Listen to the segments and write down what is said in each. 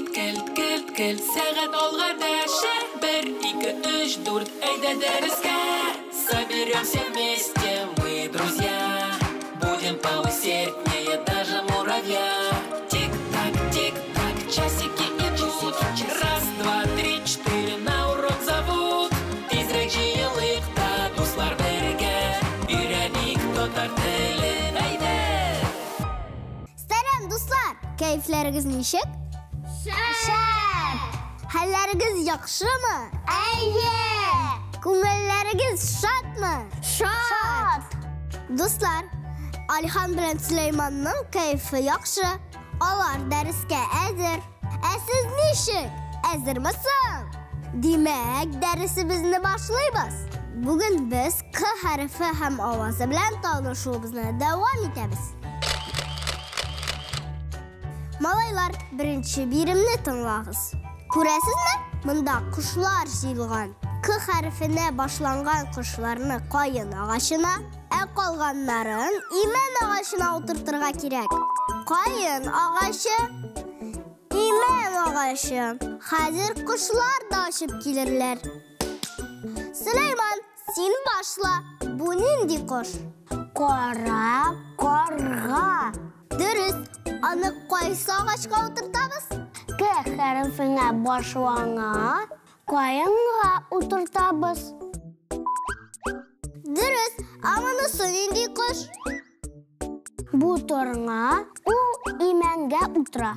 Келт, келт, келт, келт, сәгать алга дәшә. Бер, ике, өч, дүрт, әйдә дәрескә. Соберемся вместе, мы друзья. Будем поусерднее даже муравья. Тик-так, тик-так, часики идут. Раз, два, три, четыре, на урок зовут. Тизрәк җыелыйк та, дуслар, бергә. Өйрәник татар телен, әйдә! Сәлам, дуслар! Кәефләрегез ничек? Шәп! Хәлләрегез яхшымы? Әйе! Күңелләрегез шатмы? Шат! Дуслар, Алихан белән Сөләйманның кәефе яхшы. Алар дәрескә әзер. Ә сез ничек? Әзерме соң? Димәк, дәресебезне башлыйбыз. Бүген без К хәрефе һәм авазы белән танышуыбызны дәвам итәбез. Малайлар, беренче биремне тыңлагыз. Күрәсезме? Монда кошлар җыелган. К хәрефенә башланган кошларны каен агачына, ә калганнарын имән агачына утыртырга кирәк. Каен агачы, имән агачы. Хәзер кошлар да очып килерләр. Сөләйман, син башла. Бу нинди кош? Кара карга. Дөрес. Аны кайсы агачка утыртабыз? К хәрефенә башлана, каенга утыртабыз. Дөрес. Ә монысы нинди кош? Бу торна, ул имәнгә утыра.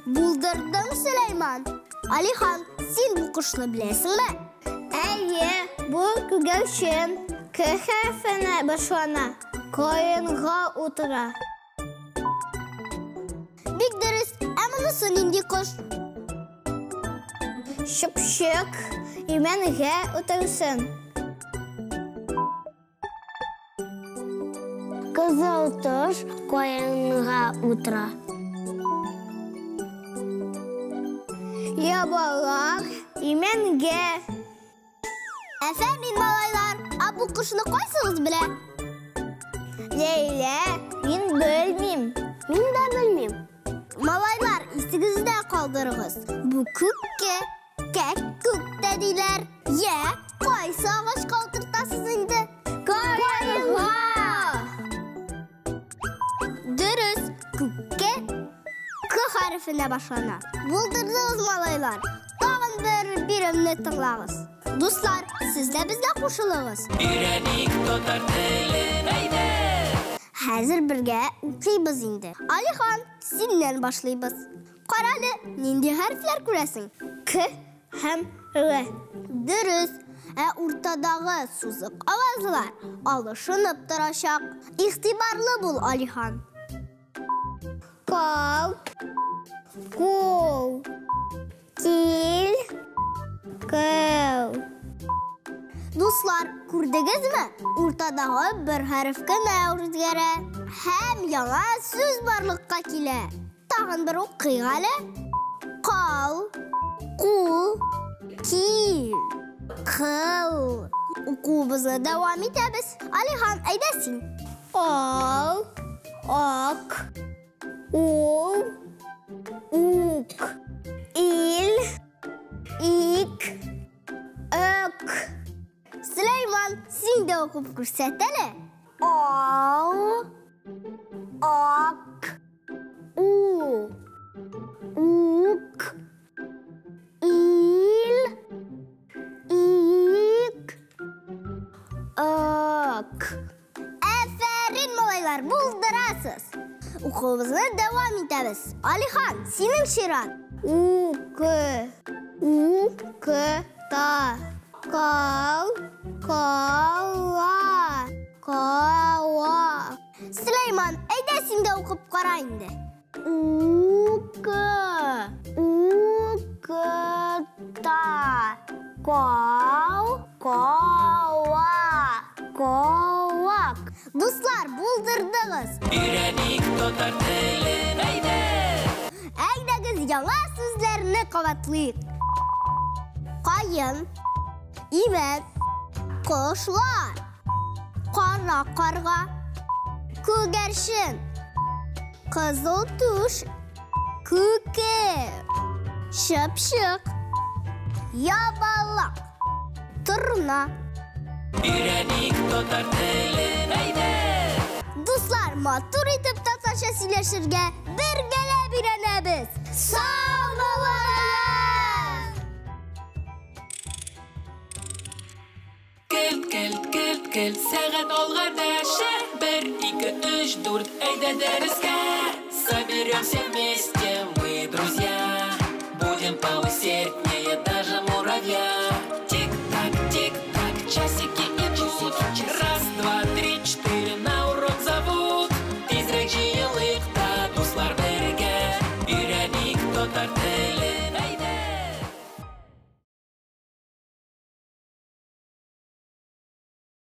Булдырдың, Сөләйман. Алихан, син бу кошны беләсеңме? Әйе, бу күгәрчен. К хәрефенә башлана, каенга утыра. Бик дөрес. Ә монысы нинди кош? Чыпчык имәнгә утырсын. Кызыл тош каенга утыра. Ябалак имәнгә. Афәрин, малайлар. Ә бу кошны кайсыгыз белә? Ләйлә, мин белмим. Мин дә белмим. Малайлар, исегездә калдырыгыз. Бу күккә, кәккүк тә диләр. Йә, кайсы агачка утыртасыз инде? Каенга! Дөрес, күккә К хәрефенә башлана. Булдырдыгыз, малайлар. Тагын бер биремне тыңлагыз. Дуслар, сез дә безгә кушылыгыз. Өйрәник татар телен, әйдә! Хәзер бергә укыйбыз инде. Алихан, синнән башлыйбыз. Кара әле, нинди хәрефләр күрәсең? К һәм Л. Дөрес. Ә уртадагы сузык авазлар алышынып торачак. Игътибарлы бул, Алихан. Кал, кул, кил, кыл. Дуслар, күрдегезме? Уртадагы бер хәреф кенә үзгәрә һәм яңа сүз барлыкка килә. Тагын бер укыйк әле. Кал, кул, кил, кыл. Укуыбызны дәвам итәбез. Алихан, әйдә син. Ал, ак, ул, ук, ил, ик, өк. Сөләйман, син дә укып күрсәт әле. Ал, ак, у, ук, ил, ик, ак. Афәрин, малайлар, булдырасыз. Укуыбызны дәвам итәбез. Алихан, синең чират. У, К, У, К, Та, Кал, Кала, Кала. Сөләйман, әйдә син дә укып кара инде. У, К, У, К, Та, Кал, Кала, Колак. Дуслар, булдырдыгыз. Өйрәник татар телен, әйдә! Әйдәгез яңа сүзләрне кабатлыйк. Каен, имән, кошлар, кара карга, күгәрчен, кызыл түш, Күке. Чыпчык. Ябалак. Торна. Өйрәник татар телен, әйдә! Дуслар, матур итеп татарча сөйләшергә бергәләп өйрәнәбез. Сау булыгыз! Келт, келт, келт, келт, сәгать алга дәшә. Бер, ике, өч, дүрт, әйдә дәрескә. Соберемся вместе, мы друзья. Будем поусерднее даже муравья.